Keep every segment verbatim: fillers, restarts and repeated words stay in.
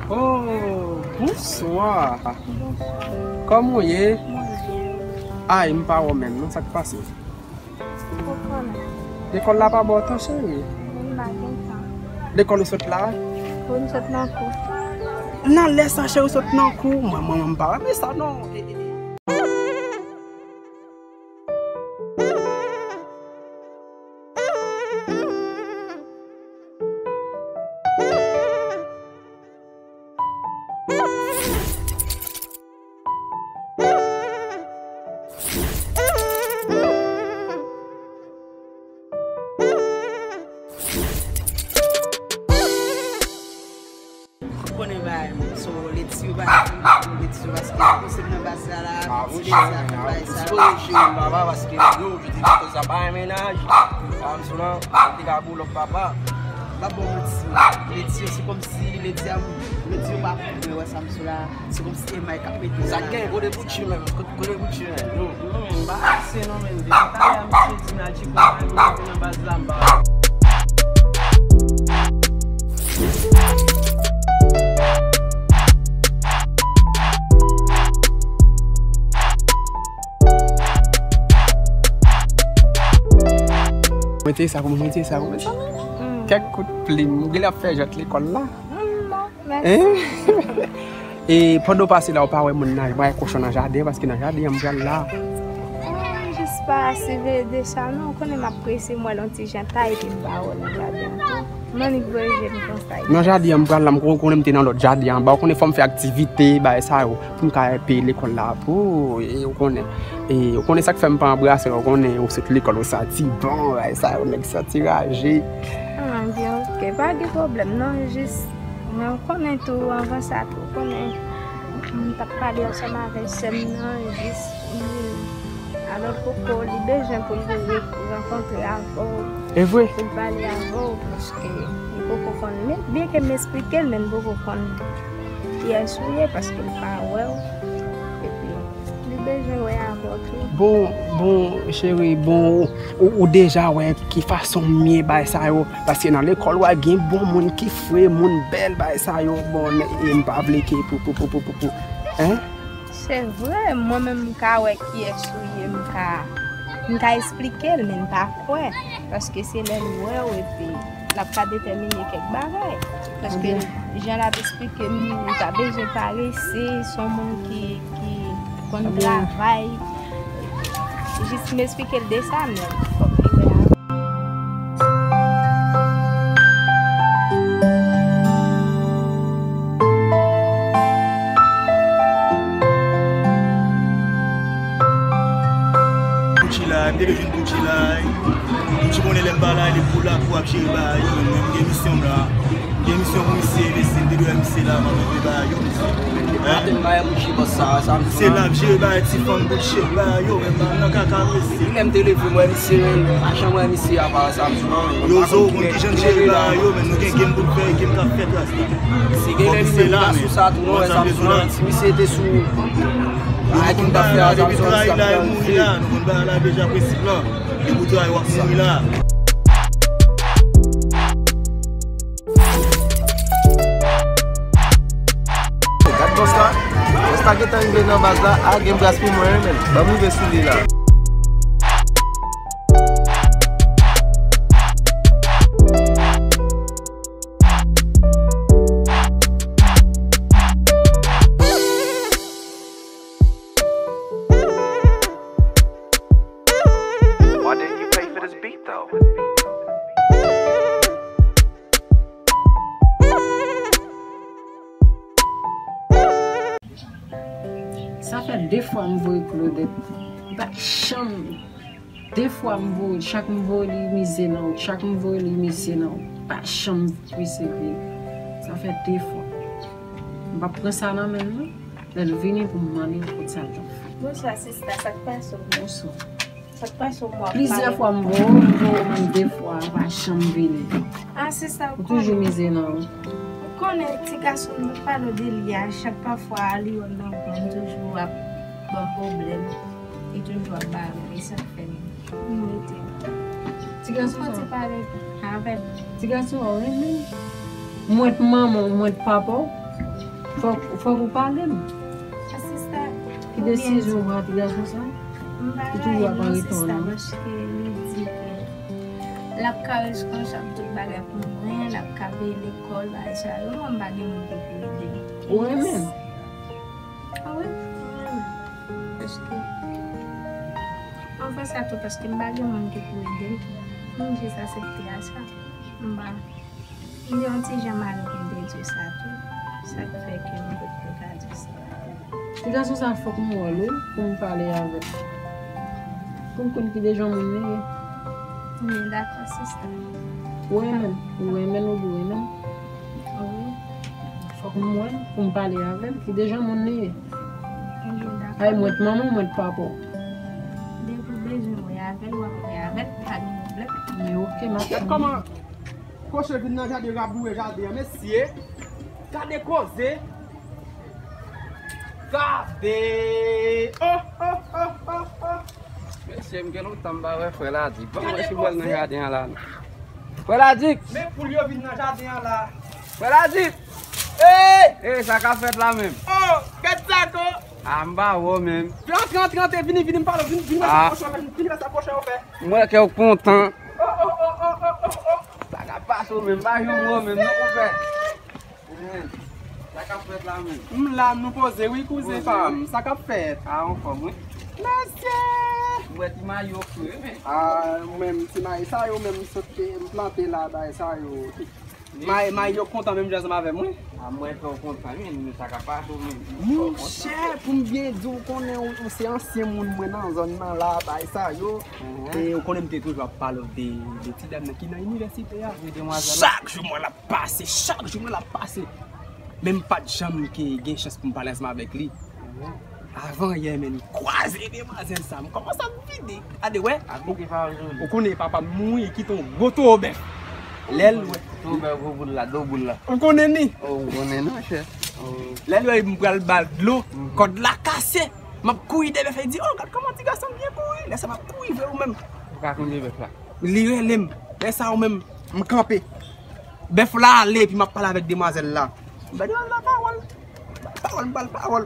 Oh, bonswa. Kòman w ye? Ay, m pa wè w menm, non, sa k pase? Ou konnen. Lekòl la pa ba w tan, cheri? M pa gen tan. Lekòl ou sot la? Wi, m sot nan kou. Nan lè sa, cheri, ou sot nan kou? Mwen, mwen, mwen, m pa renmen sa, non. Ou konnen bagay, so, leti yo pa, leti yo paske nou se nan baz la, la, ti leti a fè bagay sa yo. Dispozisyon, papa, paske yo, jodi maten sa pa yon mennaj. Sa m sou la, te ka boulòk, papa. M pa bon manti, leti yo, se kòmsi leti a, leti yo pa pou mwen, wè sa m sou la. Se kòmsi emay k ap mete sa gen kote Gucci menm, kote Gucci menm, yo. Non, men, m pa pase non, men, depi talè a, misye di Nadji pou mwen, mwen nan baz la, m pa. Mete sa pou mwen, mete sa pou mwen. Kèk kout plim, ou genlè ap fè jwèt lekòl la. Non, mèsi. E pandan w pase la, ou pa wè moun nan, ou pa wè kochon nan jaden, paske nan jaden an m pral la. Mwen jis pa siveye de sa, non, ou konnen m ap prese, m wè l yon ti jan ta, epi m pa wè l nan jaden an tou. M annik voye je m konsa. Nan jaden an m pral la, m konnen m te nan lòt jaden anba, ou konnen fò m fè aktivite, bagay sa yo, pou m ka peye lekòl la, pou, e, ou konnen. E, ou konnen sa k fè m pa anbrase w, ou konnen, ou sot lekòl, ou santi bon, bagay sa yo, nèg santi raje. Ah, byen, oke, pa gen pwoblèm, non, jis, men ou konnen tou, anvan sa tou, ou konnen, m t ap pale ansanm avèk sè m nan, jis, li, alò l poko, li bezwen pou l vin rankontre avè w. E vre? Pou l pale avè w, paske li poko konn, men, byen ke m esplike l, men l poko konn kiyès ou ye, paske l pa wè w. Epi, li bezwen wè avè w tou. Bon, bon, cheri, bon, ou, ou, ou deja wè ki fason m ye, bagay sa yo. Paske nan lekòl, w a gen bon moun ki fre, moun bèl, bagay sa yo. Bon, e m pa vle ke pou, pou, pou, pou, pou, pou. Hein? Se vre, mwen menm m ka wè kiyès ou ye, m ka, m ka esplike l, men m pa kwè. Paske se lè l wè w, epi l ap ka detèmine kèk bagay. Paske jan l ap esplike m, li pa bezwen parese, se yon moun ki, ki konn travay. Jis m esplike l de sa, men fòk li wè a. Gucci la, m te bezwen Gucci la. Gucci konnen lè m pa la, li pou la, pou ap jere bagay yo, men mwen, m gen misyon m la. M gen misyon pou misye, mesye, m te dwe wè misye la, m ap jere bagay yo, mesye. Hein? Maten m pa wè Gucci bòs sa, sa m di. Misye la ap jere bagay ti fanm Gucci bagay yo, men m nan kaka, mesye. Lè m te leve, m wè misye, men m pa janm wè misye apa sa m di non. Yo, Zo, ou konn kijan n jere bagay yo, men nou gen game pou n fè, game k ap fèt la. Si gen lè li menm pa sou sa tou non, wè sa m di non, si misye te sou bagay ki m t ap fè a, sa m di non, li t ap fè anpil. Nou konn bagay la deja, prensip lan. Li pou tray w ap mouri la. Gad bòs la. Bòs la gentan rive nan baz la. A, gen bras pou mwen, men. Ban m rive sou li la. Why didn't you pay for this beat, though? Sa fè de fwa m voye Claudette. Li pa janm. De fwa m voye, chak m voye li mize nan wout, chak m voye li mize nan wout. Pa janm resevwa. Sa fè de fwa. M p ap pran sa nan men l non. Lè l vini pou m mande l kot sa l t ap fè. Bonswa sista, sa k pase w? Bonswa. Sa k pase w, m ap pale. Plizyè fwa m voye w, m voye w menm de fwa, ou pa janm vini. Ah, sista, ou toujou mize nan wout. Ou konnen ti gason m, m pale w de li a, chak pafwa li wè m nan kwen, m toujou ap ban pwoblèm. Li toujou ap bare m, e sa k fè m rete. Ti gason sa w pale avè l. Ti gason an renmen. Mwen t manman w, mwen t papa w. Fòk, fòk ou pale m. Sista, ki desizyon ou pran ti gason sa? M pa rayi non, sista, paske li di ke l ap ka reskonsab tout bagay pou mwen, l ap ka peye lekòl, bagay sa yo. Mwen, m pa gen moun ki pou ede m. Ou renmen l? A wi, m renmen l. Paske, an fè sa tou, paske m pa gen moun ki pou ede m. M jis aksepte a sa. M pa, m te yon ti jan malere de Dye sa tou. Sa k fè ke m potko ka di sa. Ti gason sa fòk m wè l wi, pou m pale avè l. Pou m konn ki de jan moun li ye. M dakò, sista. Ou renmen l? Ou renmen l oubyen ou renmen l? Wi. Fòk m wè l pou m pale avè l. Ki de jan moun li ye? M dakò. Ay, mwen t manman w, mwen t papa w. Depi w bezwen wè avè l, w ap wè avè l, pa gen pwoblèm. Men oke, m ap tann. Gad kòman kochon vin nan jaden, raboure jaden an, mesye. Gade koze. Gade! Oh, oh, oh, oh, oh. Mesye, m gen lontan m pa wè frè Ladik. Ban mwen si w al nan jaden an la, non. Frè Ladik! Men poul yo vin nan jaden an la. Frè Ladik! Ey! Ey, sa k ap fèt la menm? Oh, gad sa ko! A, m pa wè w menm. Antre, antre, antre, vini, vini, m pale, vini, vini, wè sa pwòch yo fè, vini, wè sa pwòch yo fè. M wè kè w kontan. Oh, oh, oh. Sa k ap pase w menm? M pa janm wè w menm, non, konpè. Sa k ap fèt la menm? M la, nou poze wi, kouzen pa m. Sa k ap fèt? A, anfòm wi. Mesye! M wè ti mayo fre, men. A, menm ti mayo sa yo menm, m sot te, m plante la, bay sa yo. May, may yo kontan menm jan ansanm avè m wi. A, m wè kè w kontan wi, men sa k ap pase w menm? Monchè, pou m byen di w, konnen w, w se ansyen moun mwen nan zòn nan la, bay sa yo. E w konnen m te toujou ap pale w de, de ti dam nan ki nan inivèsite a. Wi, demwazèl la. Chak jou m wè l ap pase, chak jou m wè l ap pase. Men m pa t janm ke gen chans pou m pale ansanm avèk li. Avan yè, men, m kwaze demwazèl sa, m kòmanse ap vide. Gade, wè. Ou konnen papa m mouri, kite yon gwo towo bèf. Lè l wè. Towo bèf, gwo boul la, do boul la. Ou konnen ni? Oh, m konnen, non, chè. Lè l wè m pral ba l dlo, kòd la kase. M ap kouri dèyè bèf la, li di, "Oh, gad kòman ti gason m byen kouri." Lè sa m ap kouri vre ou menm. Ou ka konn bèf la? Li rele m. Lè sa ou menm, m kanpe. Bèf la ale, epi m ap pale avèk demwazèl la. M ba demwazèl la pawòl. M ba l pawòl, m ba l pawòl.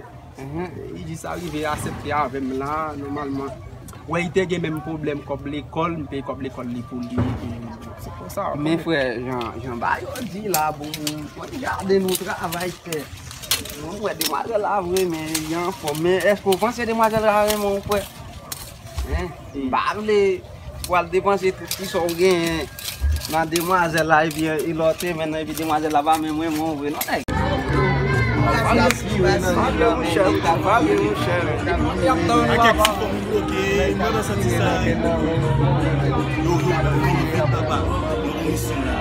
Li jis arive aksepte avè m la, nòmalman. Wè, li te gen menm pwoblèm kòb lekòl, m peye kòb lekòl li pou li, epi se konsa. Men frè, jan, jan bagay yo di la, bon, mwen, jaden nou travay fè. Mwen wè demwazèl la vre, men li anfòm. Men èske w panse demwazèl la renmen w, frè? Hein? M pa vle pral depanse tout ti sa w genyen nan demwazèl la, epi, e, lòt semenn nan, epi demwazèl la pa menm renmen w vre, non, nèg. Pale, monchè, pale, monchè. A kèk ti fòm bloke, mwen pa santi sa. Yo, yo, yo, yo, papa. Yon misyon la,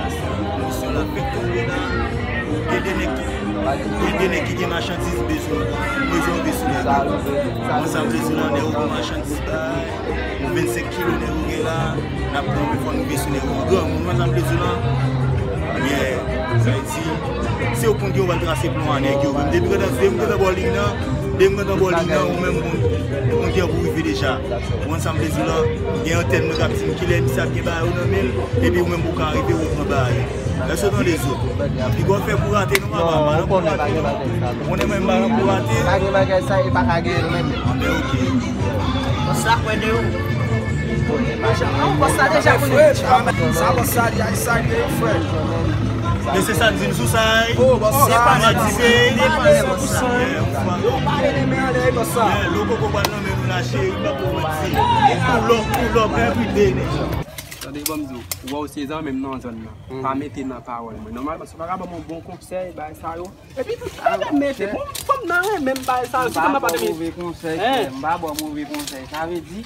misyon la fèk tonbe la. Gen de nèg ki, gen de nèg ki gen machandiz bezwen, bezwen rive sou nèg yo. Mwen sa m vle di la, nèg yo gen machandiz bay, yon vennsenk kilo nèg yo gen la, n ap pran fò nou rive sou nèg yo. Granmoun, mwen sa m vle di la, yeah, sa vle di, se yo konn ki yo pral trase plan a nèg yo. Menm depi gentan, depi m gentan bò liy nan, depi m gentan bò liy nan, ou menm ou konn, ou konn ki an pou rive deja. Ou konn sa m vle di la, gen antèn mwen k ap di m kilè misye ap gen bagay yo nan men l, epi ou menm ou ka rive ou pran bagay yo. Èske w tande zo? Piga w fè pou rate non, papa, m pa nan pou rate non. Ou konnen mwen m pa nan pou rate. Pa gen bagay sa, e pa ka gen l menm. Anben, oke. Bòs la kwè de ou. Bòs la deja konnen. Sa bòs la di, ay, sa gen frè. Men se sa n di n sou sa, ay. Oh, bòs la. Se pa sa, se pa sa. Yo pa rele men anlè, bòs la. Lè w koko pral nan men nou la, cheri, pa pou manti. Pull up, pull up, everyday, nèg. Tande, ban m di w, ou wè w se zanmi m nan zòn nan. Pa mete nan pawòl mwen. Nòmalman, si w pa ka ban m yon bon konsèy, bagay sa yo. Epi tout bagay mete. Bon, fanm nan renmen m, bagay sa yo. Si fanm nan pa renmen. M pa ba w move konsèy, frè. M pa ba w move konsèy. Sa vle di,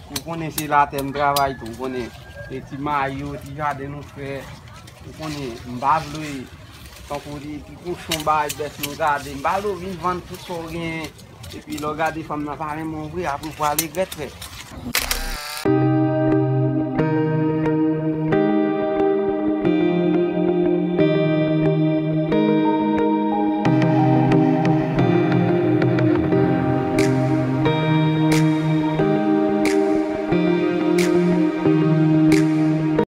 ou konnen se latè m travay tou. Ou konnen, e ti mayo, ti jaden nou fè. Ou konnen, m pa vle tankou ti, ti kochon bay bèf nou gade. M pa vle w vin vann tout sa w genyen. Epi lè w gade fanm nan pa renmen w vre, apre w pral regrèt, frè.